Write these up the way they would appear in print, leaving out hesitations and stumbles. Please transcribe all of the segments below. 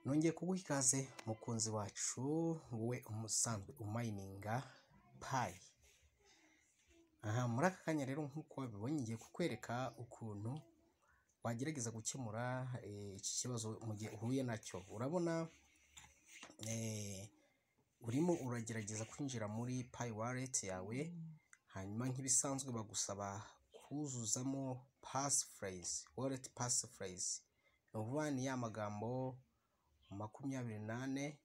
Nongeye kuguha ikaze, mukunzi wacu, wowe umusanzwe umayininga Pi. Aha muri aka kanya rero, nk'uko wabibonye, ngiye kukwereka ukuntu wagerageza gukemura iki kibazo mu gihe uhuye nacyo. Urabona urimo uragerageza kwinjira muri Pi Wallet yawe, hanyuma nk'ibisanzwe bagusaba kuzuzamo passphrase, wallet passphrase. Ni ukuvuga ni ya magambo 24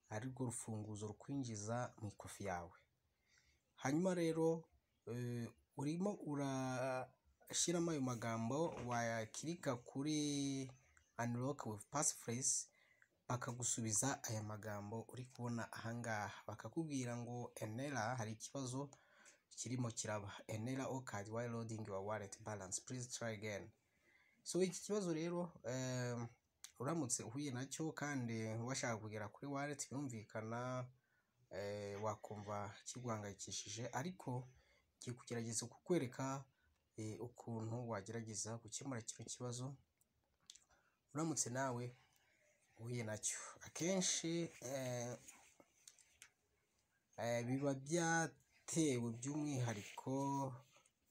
arirwo rufunguzo rukwinjiza mu ikofi yawe. Hanyuma rero urimo urashyiramo ayo magambo, wayakirika kuri "Unlock with passphrase", bakagusubiza aya magambo uri kubona aha ngaha, bakakubwira ngo "An error", hari ikibazo kirimo kiraba. "An error occurred while loading your wallet balance, please try again." So iki kibazo rero, uramutse uhuye nacyo kandi washaka kugera kuri wallet, birumvikana wakumva kiguhangayikishije, ariko ngiye kugerageza kukwereka ukuntu wagerageza gukemura kino kibazo uramutse nawe uhuye nacyo. Akenshi biba byatewe by'umwihariko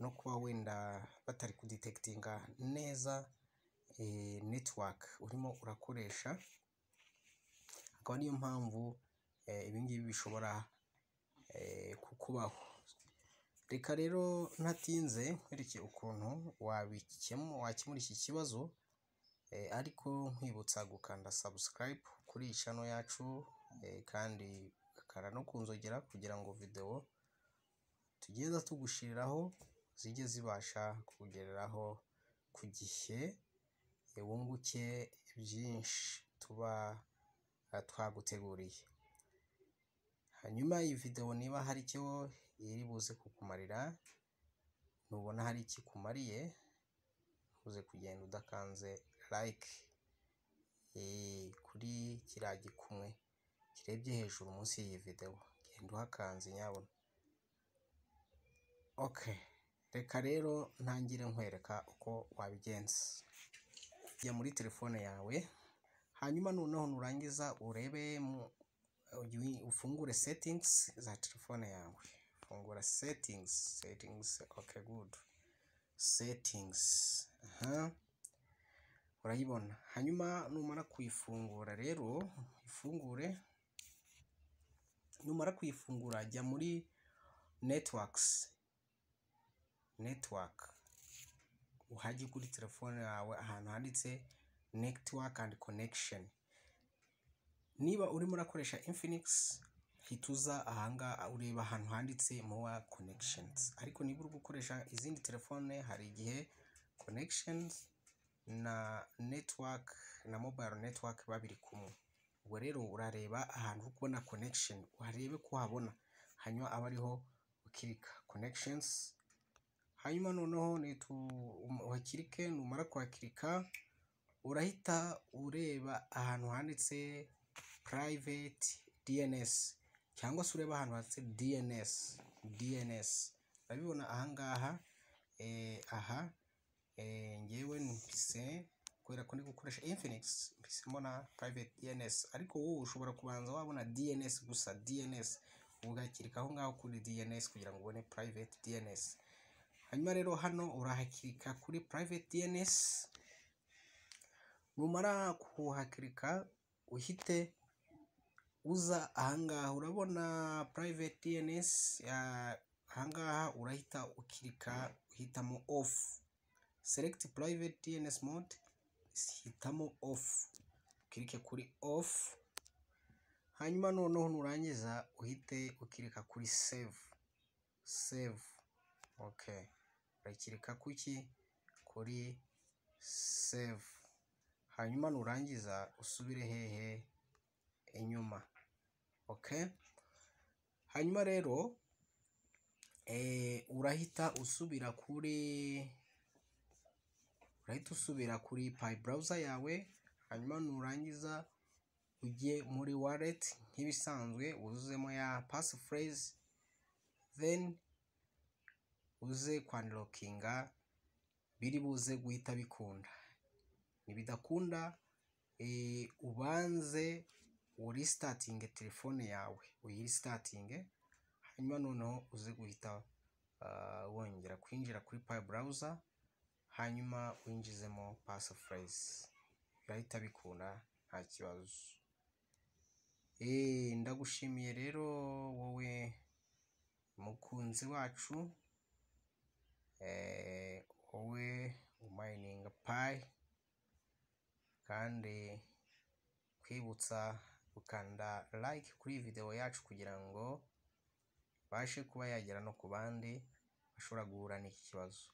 no kuba wenda batari kudetectinga neza network urimo urakoresha, akaba ariyo mpamvu ibi ngibi bishobora kukubaho. Reka rero ntatinze nkwereke ukuntu wakemura iki kibazo, ariko nkwibutsa gukanda subscribe kuri iyi channel yacu, kandi ugakanda no ku nzogera kugira ngo videwo tugenda tugushyiriraho zijye zibasha kukugereraho ku gihe, wunguke byinshi tuba twaguteguriye. Hanyuma iyi videwo niba hari icyo iri buze kukumarira, nubona hari icyo ikumariye, ntuze kugenda udakanze like kuri kiriya gikumwe kirebye hejuru munsi y'iyi videwo, genda uhakanze nyabuna. Okay, reka rero ntangire nkwereka uko wabigenza. Jya muri telefone yawe, hanyuma noneho nurangiza urebe, ufungure settings za telefone yawe. Fungura settings, settings, okay, good. Settings, aha urayibona. Hanyuma numara kuyifungura rero, ifungure, numara kuyifungura jya muri networks, network, uhajye kuri telefone yawe ahantu handitse "Network and connection". Niba urimo urakoresha Infinix, hita uza ahangaha ureba ahantu handitse "More connections", ariko niba uri gukoresha izindi telefone, hari igihe connections na network na mobile network biba biri kumwe. Ubwo rero urareba ahantu uri kubona connection, uharebe ko uhabona, hanyuma abe ariho ukirika connections. Hanyuma noneho uhakirike, numara kuhakirika urahita ureba ahantu handitse "Private DNS", cyangwa se ureba ahantu handitse DNS. DNS urabibona ahangaha. Aha ngewe mpise, kubera ko ndi gukoresha Infinix, mpise mbona "Private DNS", ariko wowe ushobora kubanza wabona DNS gusa, DNS, ugakirika aho ngaho kuri DNS kugira ngo ubone "Private DNS". Hanyuma rero hano urahakirika kuri "Private DNS". Numara kuhakirika uhite uza ahangaha, urabona "Private DNS" ahangaha, urahita ukirika uhitamo off, select "Private DNS mode", hitamo off, ukirike kuri off. Hanyuma noneho nurangiza uhite ukirika kuri save, save, okay. Urakirika kuki? Kuri save. Hanyuma nurangiza usubire hehe? Inyuma. Okay, hanyuma rero urahita usubira kuri Pi Browser yawe. Hanyuma nurangiza ujye muri wallet nk'ibisanzwe, wuzuzemo ya passphrase, then uze kwunlockinga, biri buze guhita bikunda. Nibidakunda Ubanze urestartinge telefone yawe, uyirestartinge, hanyuma noneho uze guhita wongera kwinjira kuri Pi Browser, hanyuma winjizemo passphrase, birahita bikunda nta kibazo. Ndagushimiye rero wowe mukunzi wacu, wowe umininga Pi, kandi kwibutsa gukanda like kuri iyi video yacu kugira ngo ibashe kuba yagera no ku bandi bashobora guhura n'iki kibazo.